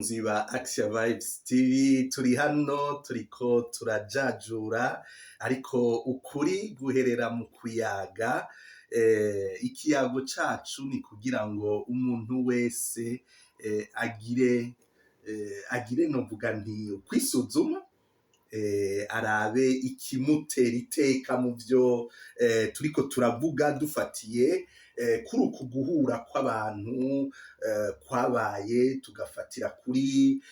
Bakunzi ba Axia Vibes TV, turi hano turiko turajajura, ariko ukuri guherera mu kuyaga. Ikiyago cacu ni kugira ngo umuntu wese agire, novuga nti, ukwisuzuma, arabe ikimutera iteka mu vyo turiko turavuga, dufatiye kuri uku guhura kw'abantu kwabaye, tugafatira kuri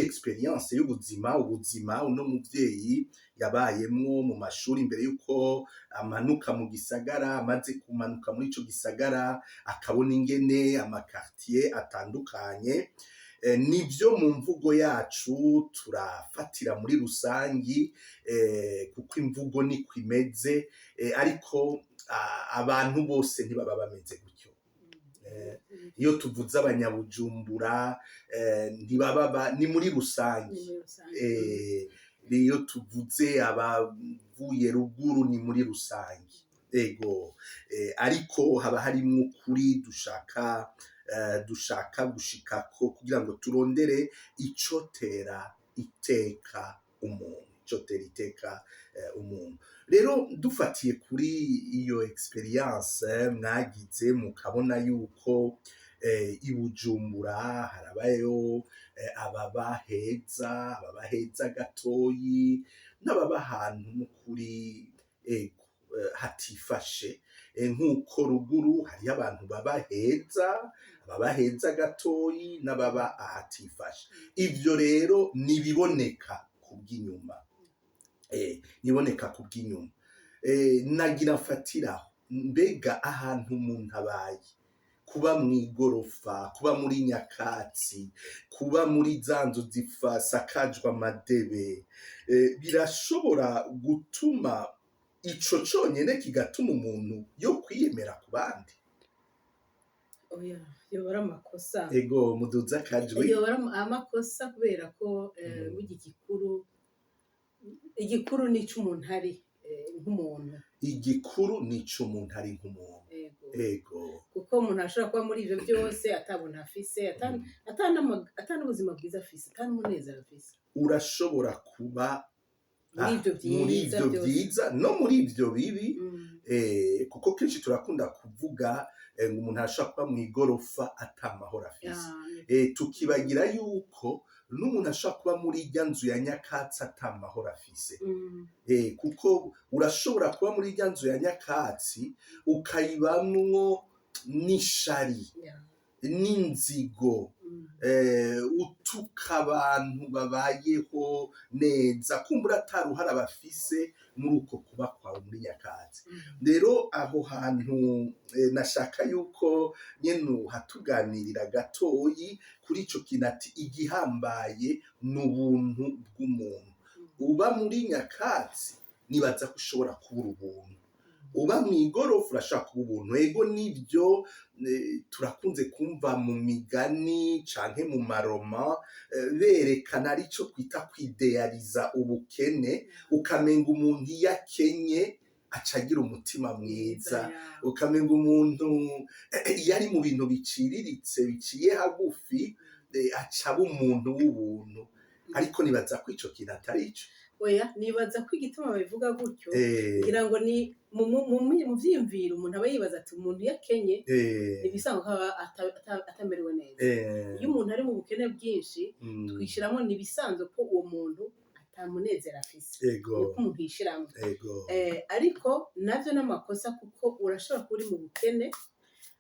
expérience y'ubuzima, ubuzima uno muvyeyi yabayemwo mu mashuri imbere yuko amanuka mu gisagara, amaze kumanuka muri ico gisagara akabona ingene ama quartier atandukanye. Nivyo, mu mvugo yacu turafatira muri rusangi, kuko imvugo niko imeze, ariko abantu bose ntibaba bameze gutyo. Iyo tuvuze Abanyabujumbura, ntibaba ni muri rusangi. Ni muri rusange. Iyo tuvuze abavuye ruguru, ni muri rusangi, ego. Ariko haba harimwo ukuri dushaka gushikako kugira ngo turondere icotera iteka umuntu, icotera iteka umuntu. Rero dufatiye kuri iyo expérience mwagize, mukabona yuko i Bujumbura harabayo ababa heza, ababa heza gatoyi, n'ababa ahantu n'ukuri, ego, hatifashe, nk'uko ruguru hariho abantu baba heza, ababa heza gatoyi n'ababa ahatifashe. Ivyo rero nibiboneka kubw'inyuma, niboneka kubw'inyuma. Nagira mfatiraho, mbega ahantu umuntu abaye, kuba mw'igorofa, kuba muri nyakatsi, kuba muri za nzu zisakajwe amadebe, birashobora gutuma, ico conyene kigatuma umuntu yo kwiyemera ku bandi? Oya, yoba ari amakosa. Ego, muduze akajwi. Yoba ari amakosa kubera ko burya igikuru nico umuntu ari nk'umuntu. Igikuru nico umuntu ari nk'umuntu. Ego. Kuko umuntu ashobora kuba muri ivyo byose atabuntu afise, ata n'ubuzima bwiza afise, ata n'umunezero afise. Urashobora kuba muri ivyo muri vyiza ivyo byose. vyiza no muri ivyo bibi. Kuko kenshi turakunda kuvuga ngo umuntu arashobora kuba mw'igorofa ata mahoro afise. Tukibagira yuko n'umuntu ashobora kuba muri irya nzu ya nyakatsi ata mahoro afise. Kuko urashobora kuba muri irya nzu ya nyakatsi ukayibamwo n'ishari, n'inzigo, utuka abantu babayeho neza, kumbura ata ruhara bafise muri uko kuba kwawe muri nyakatsi. Rero aho hantu nashaka yuko nyene uhatuganirira gatoyi kuri ico kintu, ati igihambaye ni ubuntu bw'umuntu. Uba muri nyakatsi, nibaza ko ushobora kubura ubuntu. Uba mw'igorofa, urashobora kuba ubuntu. Ego, nibyo, turakunze kumva mu migani canke mu maroma berekana arico kwita kwideyariza ubukene, ukamenga umuntu iyo akenye aca agira umutima mwiza, ukamenga umuntu iyo ari mu bintu biciriritse, biciye hagufi, aca aba umuntu w'ubuntu. Ariko nibaza ko ico kintu atari ico. Oya, nibaza ko igituma babivuga gutyo, ngira ngo ni mu vyiyumviro umuntu aba yibaza ati umuntu iyo akenye, ibisanzwe ko aba atamerewe neza. Iyo umuntu ari mu bukene bwinshi, twishiramwo ni ibisanzwe ko uwo muntu atamunezero afise. Niko umuntu yishiramwo. Ariko navyo n'amakosa, kuko urashobora kuba uri mu bukene,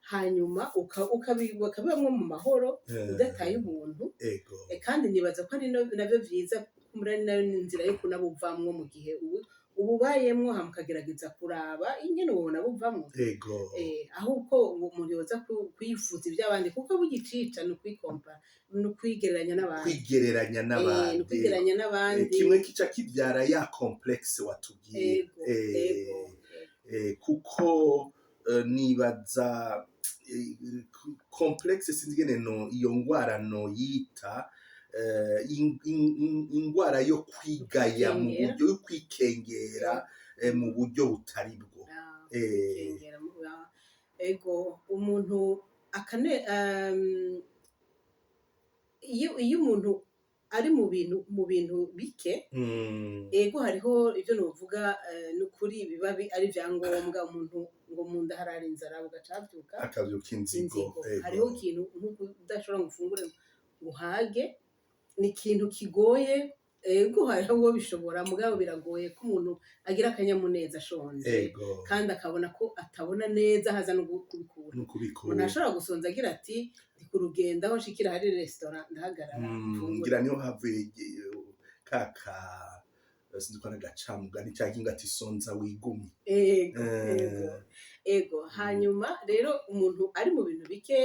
hanyuma ukabibamwo mu mahoro, udataye ubuntu. Kandi nibaza ko ari navyo vyiza, kumbura ari nayo nzira yo kunabuvamwo mu gihe ubu ububayemwo, hama ukagerageza kuraba ingene ubona buvamwo. Aho uko umuntu yoza kwifuza ivy'abandi, kuko burya icica ni ukwikompa, ni ukwigereranya n'abandi. Kwigereranya Ni n'abandi. ukwigereranya n'abandi. Kimwe kica kivyara ya complexe watubwiye. Ego. Kuko nibaza complexe, sinzi ingene no iyo ngwara noyita, ingwara yo kwigaya mu Kwikengera. buryo yo kwikengera mu buryo butari bwo. Ah, kwikengera, ego, umuntu akane Iyo umuntu ari mu bintu bike, ego, hariho ibyo nuvuga, n'ukuri biba ari ibyangombwa. Umuntu ngo mu nda harara inzara, bugaca havyuka akavyuka inzigo. Inzigo. Hariho ikintu nk'uko udashobora ngo ufungure ngo uhage, ni ikintu kigoye. Ego, hariho uwo bishobora, mugabo biragoye ko umuntu agira akanyamuneza ashonje, kandi akabona ko atabona neza haza no kubikura. No kubikura. Umuntu ashobora gusonza agira ati: "Ndi ku rugendo, aho nshikira hari resitora ndahagarara mfungure." Ngira niho havuye kaka, sinzi ko ari agacamugani canke ngo ati: "Sonza wigumye." Ego, ego. Hanyuma rero umuntu ari mu bintu bike,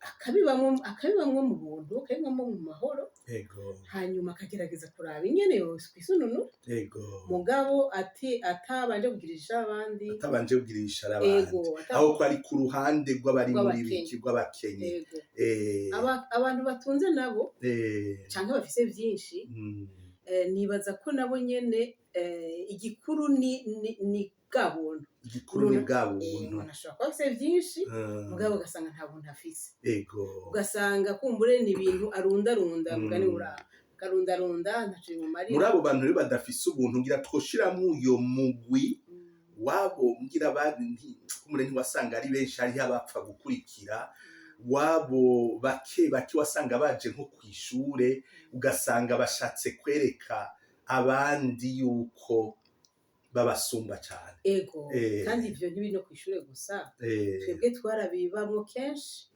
akabibamwo mu buntu, akabibamwo mu mahoro, hanyuma akagerageza kuraba ingene yokwisununura, mugabo ati atabanje kugirisha abandi. Atabanje kugirisha abandi. Aho ko ari ku ruhande rw'abari muri Rw'abakenye. biki, rw'abakenye. Ego. Abantu batunze nabo canke bafise vyinshi, nibaza ko nabo nyene, igikuru ni bwa buntu. Igikuru ni bwa buntu. Umuntu ashobora kuba afise vyinshi, mugabo ugasanga nta buntu afise. Ugasanga kumbure ni ibintu arundarunda, mugani uraho akarundarunda, ntaco bimumarira. Muri abo bantu rero badafise ubuntu, ngira twoshiramwo uyo mugwi wabo, ngira kumure ntiwasanga ari benshi, hariho abapfa gukurikira wabo bake bake wasanga baje nko kw'ishure, ugasanga bashatse kwereka abandi yuko babasumba cane. Ego. Kandi ivyo ntibiri no kw'ishure gusa. Twebwe twarabibamwo kenshi.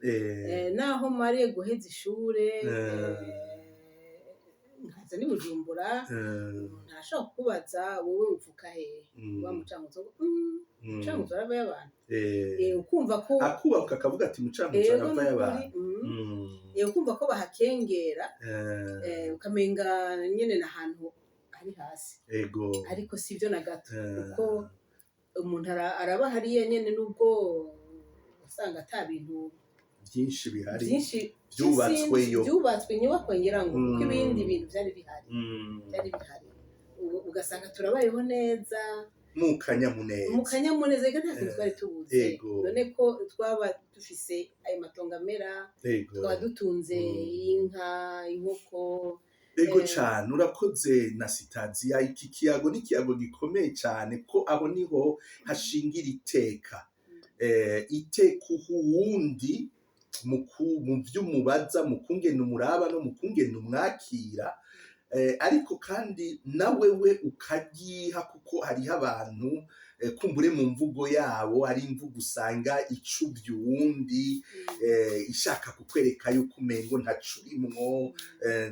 Naho mariye guheza ishure, nkaza ni Bujumbura, umuntu arashobora kukubaza: "Wowe uvuka hehe?" Wa Mucankuzo, Mucankuzo aravayo abantu. Ukumva ko Akubahuka akavuga ati: "Mucankuzo aravayo n'ukuri, abantu." Ukumva ko bahakengera, ukamenga nyene n'ahantu ari hasi. Ariko sivyo na gato, kuko umuntu araba hariya nyene, nubwo usanga ata bintu byinshi bihari, byinshi byubatsweyo. Byubatswe, inyubako ngira ngo, kuko ibindi bintu byari bihari, byari bihari. Ugasanga turabayeho neza mu kanyamuneza. Mu kanyamuneza. Reka, nta kintu twari tubuze. None ko twaba dufise ayo matongo amera, twaba dutunze inka, inkoko. Ego cane, urakoze na Sitaziya. Iki kiyago ni ikiyago gikomeye cane, ko aho niho hashingira iteka, iteka uha uwundi mu vyo umubaza, mu kungene umuraba no mu kungene umwakira, ariko kandi na wewe ukaryiha, kuko hariho abantu, kumbure mu mvugo yabo ari imvugo usanga icuvya uwundi, ishaka kukwereka yuko umengo ntaco urimwo,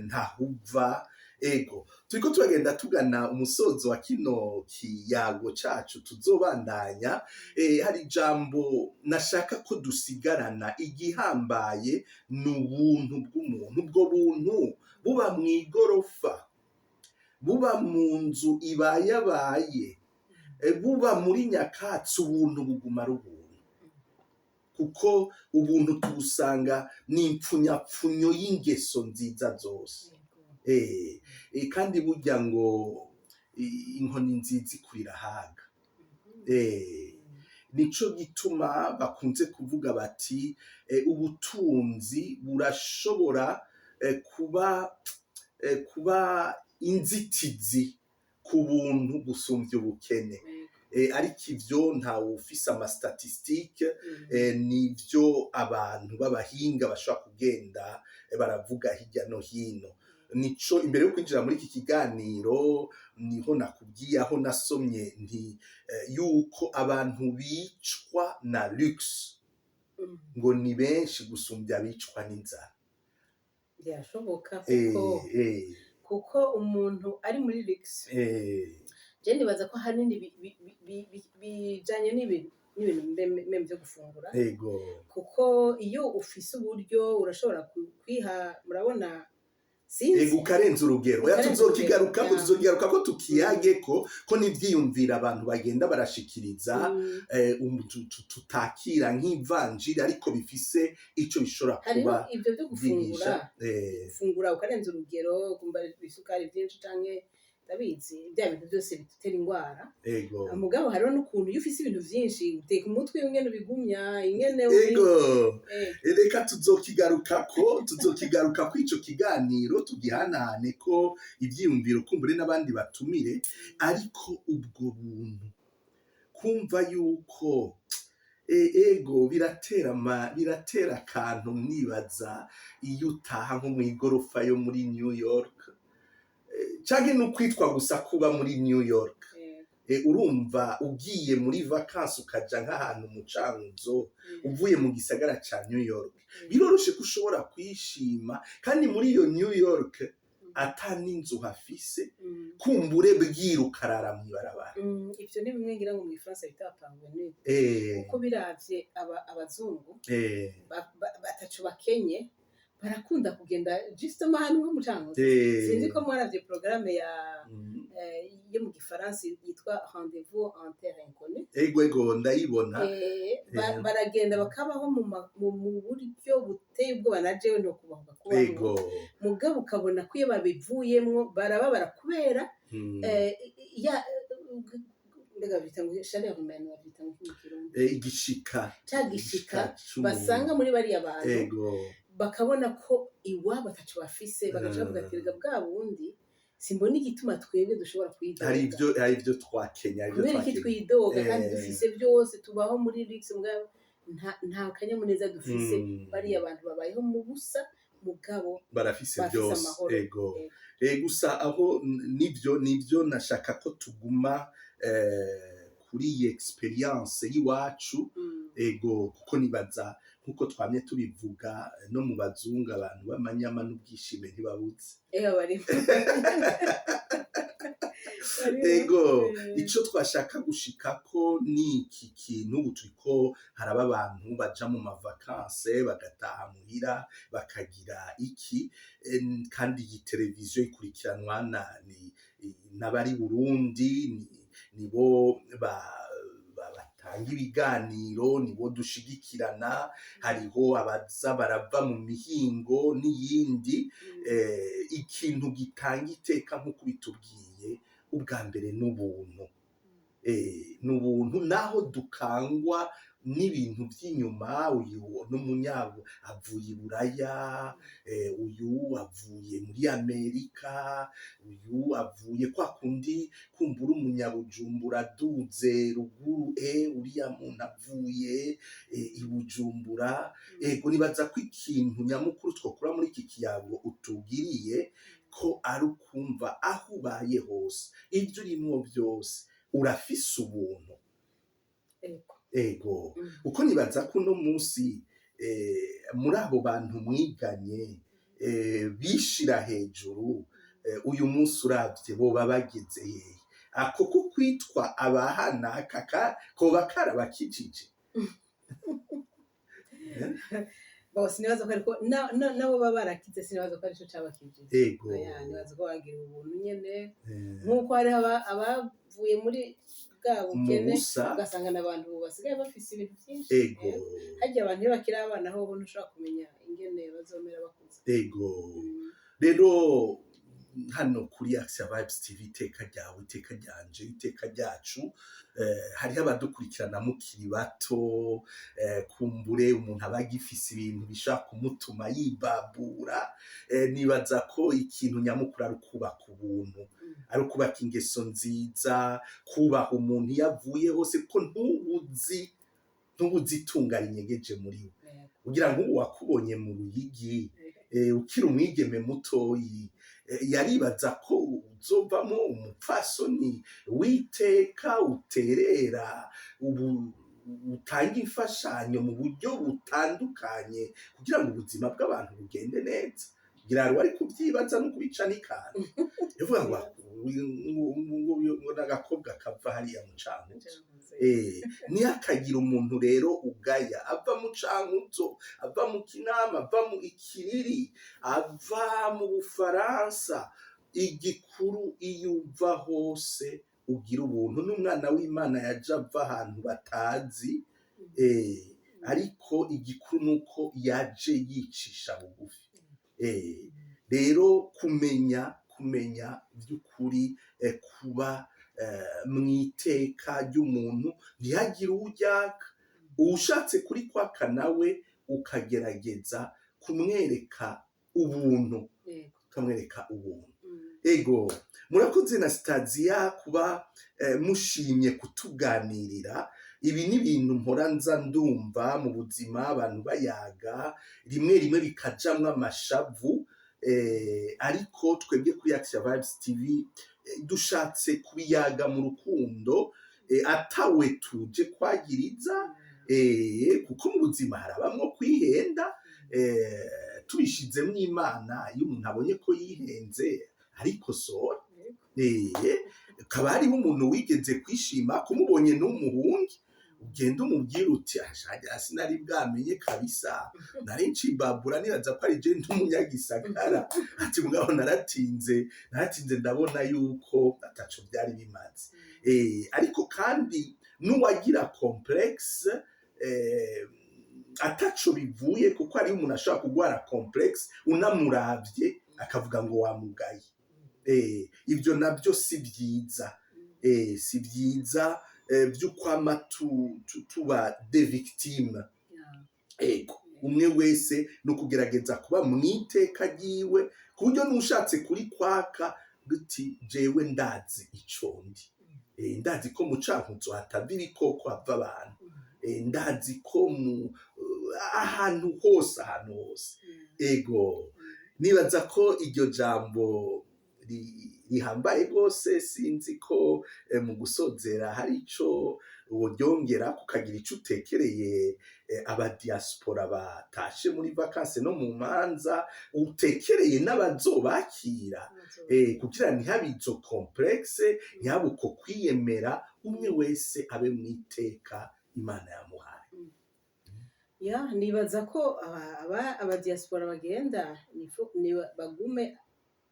ntahuva. Ego, turiko turagenda tugana umusozo wa kino kiyago cacu, tuzobandanya. Hari ijambo nashaka ko dusigarana: igihambaye ni ubuntu bw'umuntu. Ubwo buntu buba mw'igorofa, buba mu nzu ibayabaye, buba muri nyakatsi, ubuntu buguma ari ubuntu, kuko ubuntu tubusanga ni impfunyapfunyo y'ingeso nziza zose. Kandi burya ngo inkoni nziza ikurira ahaga. Nico gituma bakunze kuvuga bati ubutunzi burashobora kuba inzitizi ku buntu gusumvya ubukene. Ariko ivyo ntawe ufise ama statistiques, nivyo abantu b'abahinga bashobora kugenda baravuga hirya no hino. Nico imbere yo kwinjira muri iki kiganiro niho nakubwiye aho nasomye nti yuko abantu bicwa na luxe ngo ni benshi gusumbya abicwa n'inzara. Birashoboka, kuko kuko umuntu ari muri luxe, je nibaza ko ahanini bijanye n'ibintu même vyo gufungura, kuko iyo ufise uburyo urashobora kwiha, murabona, sinzi. Ego, ukarenza urugero. Oya, Ukarenza tuzokigarukako, urugero. Tuzokigarukako tukiyageko, ko n'ivyiyumviro abantu bagenda barashikiriza, tutakira nk'ivanjiri, ariko bifise ico bishobora Hariho kuba ivyo vyo gufungura, vyigisha. Gufungura ukarenza urugero, kumva isukari vyinshi canke Ndabizi, bya bintu byose bidutera indwara. Mugabo hariho n'ukuntu iyo ufise ibintu vyinshi, uteka umutwe ingene ubigumya, ingene Reka tuzokigarukako ico kiganiro, tugihanahane ko ivyiyumviro, kumbure n'abandi batumire. Ariko ubwo buntu, kumva yuko ego biratera akantu, mwibaza iyo utaha nko mw'igorofa yo muri New York, canke n'ukwitwa gusa kuba muri New York, urumva ugiye muri vacances, ukaja nk'ahantu mu Cankuzo, uvuye mu gisagara ca New York, biroroshe ko ushobora kwishima, kandi muri iyo New York ata n'inzu hafise, kumbure bwira ukarara mw'ibarabara. Ivyo ni bimwe ngira ngo mu Gifaransa bita parvenu, kuko biravye abazungu bataco bakenye, barakunda kugenda justement ahantu nko mu Cankuzo. Sinzi ko mwaravye programme ya yo mu Gifaransa yitwa Rendez-vous en terre inconnue. Ego, ndayibona. Baragenda bakabaho mu buryo buteye ubwoba, na jewe no kubahuka kubamwo. Mugabo ukabona ko iyo babivuyemwo barababara kubera ya mbega bavyita ngo chaleur humaine, bavyita ngo iki mu Kirundi? Igishika. Ca gishika c'umuntu. Basanga muri bariya bantu, bakabona ko iwabo ataco bafise, bagaca bavuga ati: "Rega bwa bundi simbona igituma twebwe dushobora kwidoga." Hari ivyo twakenya, hari ivyo Kubera iki twakenya. twidoga kandi dufise byose, tubaho muri luxe, mugabo nta kanyamuneza dufise? Bariya bantu babayeho mu busa, mugabo barafise bafise byose. amahoro. Ego. Gusa aho nivyo nashaka ko tuguma kuri iyi expérience y'iwacu. Ego, kuko nibaza nkuko twamye tubivuga, no mu bazungu abantu b'amanyama n'ubwishime ntibabuze. Ega barimo. Barimo. Ego. Ico twashaka gushikako ni iki kintu: ubu turiko haraba abantu baja mu mavacances, bagataha muhira, bakagira iki, kandi iyi televiziyo ikurikiranwa n'abari Burundi, nibo batanga ibiganiro, nibo dushigikirana. Hariho abaza barava mu mihingo n'iyindi. Ikintu gitanga iteka, nk'uko bitubwiye ubwa mbere, n'ubuntu, n'ubuntu, naho dukangwa n'ibintu by'inyuma: uyu n'umunyabo avuye i Buraya, uyu avuye muri Amerika, uyu avuye kwa kundi, kumbura umunyabujumbura aduze ruguru, uriya muntu avuye i Bujumbura. Ego, nibaza ko ikintu nyamukuru twokura muri iki kiyago utugiriye ko ari ukumva aho ubaye hose, ibyo urimwo byose, urafise ubuntu. Ego. Kuko nibaza ko uno munsi muri abo bantu mwiganye bishira hejuru, uyu munsi uravye boba bageze hehe? Ako ko kwitwa abahanaka koba karabakijije? Bo sinibaza ko, ariko nabo baba barakize, sinibaza ko arico cabakijije. Oya, nibaza ko bagira ubuntu nyene, nk'uko hariho abavuye muri bwa mu bukene, busa, ugasanga n'abantu ubu basigaye bafise ibintu byinshi. Harya abantu iyo bakiri abana ho ntushobora kumenya ingene bazomera bakuze. Rero hano kuri Axia Vibes TV, iteka ryawe, iteka ryanje, iteka ryacu, hariho abadukurikirana mukiri bato, kumbure umuntu aba agifise ibintu bishobora kumutuma yibabura. Nibaza ko ikintu nyamukuru ari ukubaka ubuntu, ari ukubaka ingeso nziza, kubaha umuntu iyo avuye hose, ko ntubuzi itunga rinyegeje muri we. Kugira ngo ubu wakubonye mu Ruyigi, ukiri umwigeme mutoyi, yaribaza ko uzovamo umupfasoni witeka, uterera, ubu utanga imfashanyo mu buryo butandukanye kugira ngo ubuzima bw'abantu bugende neza? Kugira ngo wari kubyibaza no kubica n'ikanda yavuga ngo n'agakobwa kava hariya mu Cankuzo. Ntihakagire umuntu rero ugaya ava mu Cankuzo, ava mu Kinama, ava mu Ikiriri, ava mu Bufaransa. Igikuru, iyo uva hose, ugira ubuntu. N'umwana w'Imana yaje ava ahantu batazi, ariko igikuru ni uko yaje yicisha bugufi. Rero kumenya Kumenya by'ukuri kuba mu iteka ry'umuntu, ntihagire uryaka. Uwushatse kuri kwaka nawe ukagerageza kumwereka ubuntu, ukamwereka ubuntu. Ego, murakoze na Sitaziya kuba mushimye kutuganirira. Ibi ni ibintu mpora nza ndumva mu buzima, abantu bayaga rimwe rimwe bikajamwo amashavu, ariko twebwe kuri Action Vibes TV dushatse kubiyaga mu rukundo, atawe tuje kwagiriza, kuko mu buzima harabamwo kwihenda. Tubishizemwo Imana, iyo umuntu abonye ko yihenze arikosora. Akaba hariho umuntu wigeze kwishima, kumubonye n'umuhungi, ugenda umubwira uti: "Ashaja, sinari bwamenye kabisa, nari ncimbabura nibaza ko ari je ndi umunyagisagara." Ati: "Mugabo naratinze, naratinze ndabona yuko ataco byari bimaze." Ariko kandi n'uwagira complexe ataco bivuye, kuko hariho umuntu ashobora kugwara complexe unamuravye akavuga ngo wamugaye. Ibyo nabyo si byiza, si byiza vy'ukwama tuba des victimes. Ego, umwe wese ni ukugerageza kuba mu iteka ryiwe, ku buryo n'ushatse kuri kwaka guti: "Jewe ndazi ico ndi, ndazi ko mu Cankuzo hatava ibikoko, hava abantu, ndazi ko mu ahantu hose, ahantu hose." Ego, nibaza ko iryo jambo rihambaye rwose. Sinzi ko mu gusozera hari ico woryongera, kukagira ico utekereye abadiaspora batashe muri vacances no mu manza, utekereye n'abazobakira, kugira ntihabe izo complexe, ntihabe uko kwiyemera, umwe wese abe mu iteka Imana yamuhaye. Ya, nibaza ko abadiaspora bagenda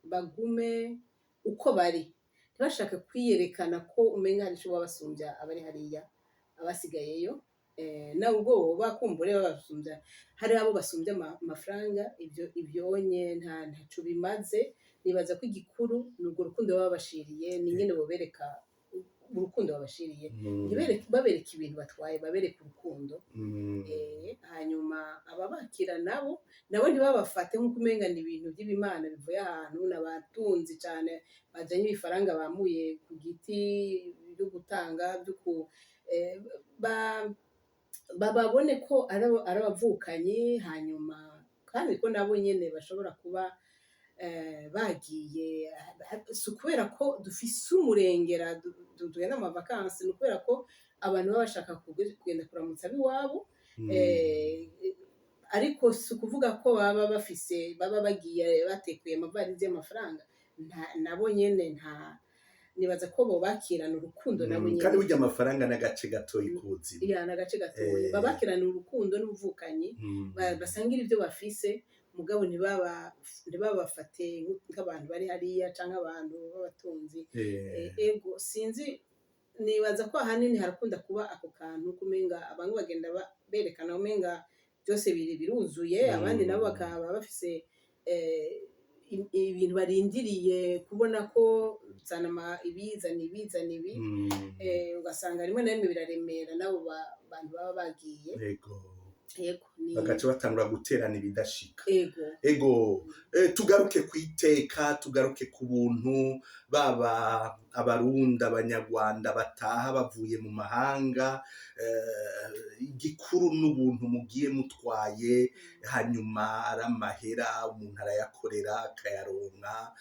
bagume uko bari, ntibashake kwiyerekana ko umenga hari ico baba basumbya abari hariya, abasigayeyo. Nawe ubwo boba kumbure babasumbya, hari abo basumbya amafaranga, ibyo ibyonye ntaco bimaze. Nibaza ko igikuru ni urwo rukundo baba babashiriye, ni ingene bobereka urukundo babashiriye. Babereke ibintu batwaye, babereke urukundo. Hanyuma ababakira nabo ntibabafate nk'uko umenga ni ibintu by'ibimana bivuye ahantu, n'abatunzi cyane bajanye ibifaranga bamuye ku giti byo gutanga byo ku bababone ko ari abavukanyi, hanyuma kandi ko nabo nyene bashobora kuba bagiye. Si ukubera ko dufise umurengera tugenda mu mavakansi, ni ukubera ko abantu baba bashaka kugenda kuramutsa ab'iwabo. Ariko si ukuvuga ko baba bafise, baba bagiye batekuye amavarizi y'amafaranga. Nabo nyene nta nibaza ko bobakirana urukundo nabo nyene. Kandi burya amafaranga n'agace gatoyi k'ubuzima. Ya, n'agace gatoya. Babakirana urukundo n'ubuvukanyi, basangira ibyo bafise, mugabo ntibabafate nk'abantu bari hariya canke abantu b'abatunzi. Ego, sinzi, nibaza ko ahanini harakunda kuba ako kantu kumenga bamwe bagenda berekana umenga byose biri biruzuye, abandi nabo bakaba bafise ibintu barindiriye kubona ko zana ibi, zana ibi, zana ibi. Ugasanga rimwe na rimwe biraremera nabo bantu baba bagiye. Yego, ni Bagaca batangura guterana ibidashika. Ego. Ego, tugaruke ku iteka, tugaruke ku buntu. Baba Abarundi, Abanyarwanda bataha bavuye mu mahanga, igikuru n'ubuntu mugiye mutwaye. Hanyuma ari amahera, umuntu arayakorera akayaronka.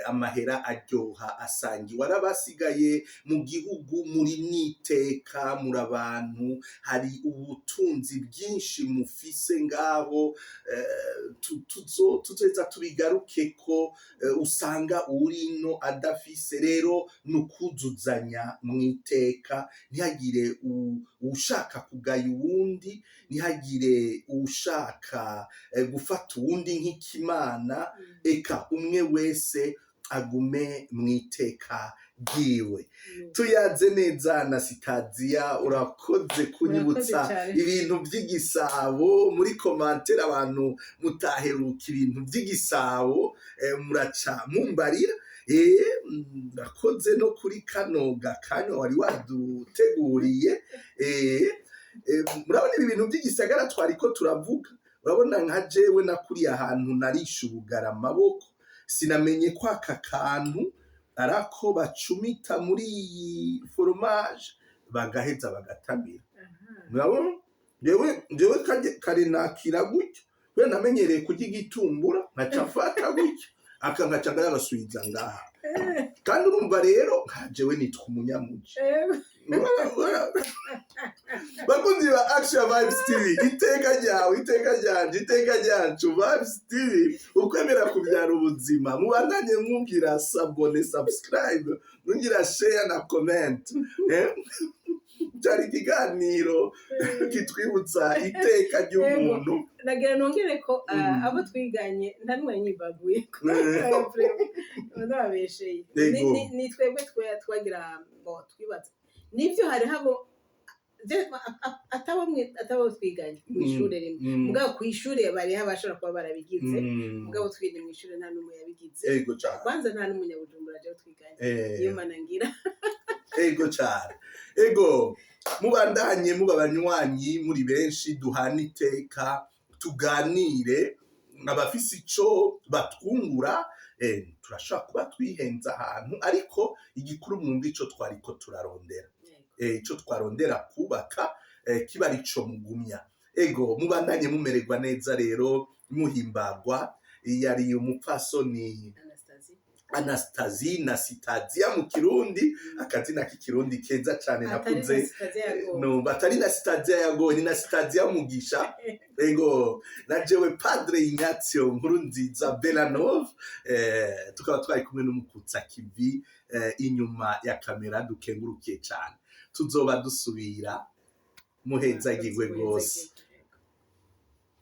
Amahera aryoha asangiwe. Arabasigaye mu gihugu, muri n'iteka, muri abantu, hari ubutunzi bwinshi mufise ngaho. Tuzoheza tubigaruke ko usanga urino adafise. Rero ni ukuzuzanya mu iteka, ntihagire uwushaka kugaya uwundi, ntihagire uwushaka gufata uwundi nk'ikimana. Eka, umwe wese agume mu iteka ryiwe. Tuyaze neza na Sitaziya, urakoze kunyibutsa Murakoze cyane. ibintu by'igisabo. Muri commentaire, abantu mutaheruka ibintu by'igisabo, muraca mumbarira. Urakoze no kuri kano gakanya wari waduteguriye. Murabona ibi bintu by'igisagara twariko turavuga, urabona nka jewe nakuriye ahantu narisha ubugara amaboko, sinamenye ko aka kantu arako bacumita muri iyi fromage bagaheza bagatamira. Murabona jewe kare nakira gutya, kubera namenyereye kurya igitumbura, nkaca mfata gutya aka nkaca ndagasubiza ngaha. Kandi urumva rero nka jewe nitwa umunyamuji. Bakunzi ba Action Vibes TV, iteka ryawe, iteka ryanje, iteka ryacu, Vibes TV, ukwemera kubyara ubuzima. Mubandanye mwugira s'abonner, subscribe, mwugira share na comment. Cyari ikiganiro kitwibutsa iteka ry'umuntu. Nagira nongere ko abo twiganye nta n'umwe yanyibaguye, ndababesheye. Ni twebwe twagira ngo twibaza nibyo, hariho abo atabo twiganye mu ishuri rimwe, mugabo ku ishuri bariho abashobora kuba barabigize, mugabo twiganye mu ishuri nta n'umwe yabigize. Ego cyane. Kwanza nta n'umunyabujumbura jewe twiganye, niyo mana ngira. Ego cyane, ego. Mubandanye muba abanywanyi muri benshi, duhana iteka, tuganire, abafise ico batwungura. Turashobora kuba twihenza ahantu, ariko igikuru mwumva ico twariko turarondera, ico twarondera kubaka, kiba arico mugumya. Ego, mubandanye mumererwa neza rero, muhimbagwa. Yari umupfasoni Anastasie. Anastasie na Sitazia mu Kirundi, akazina k'ikirundi keza cyane. Atari Nakuze na Sitazia yagowe. No, batari na Sitazia yagowe, ni na Sitazia Mugisha. Ego, na jewe Padre Ignazio Nkuru Nziza Belanov, tukaba twari kumwe n'umukutsa kivi inyuma ya kamera dukengurukiye cyane. Tuzoba dusubira, muhezagirwe rwose.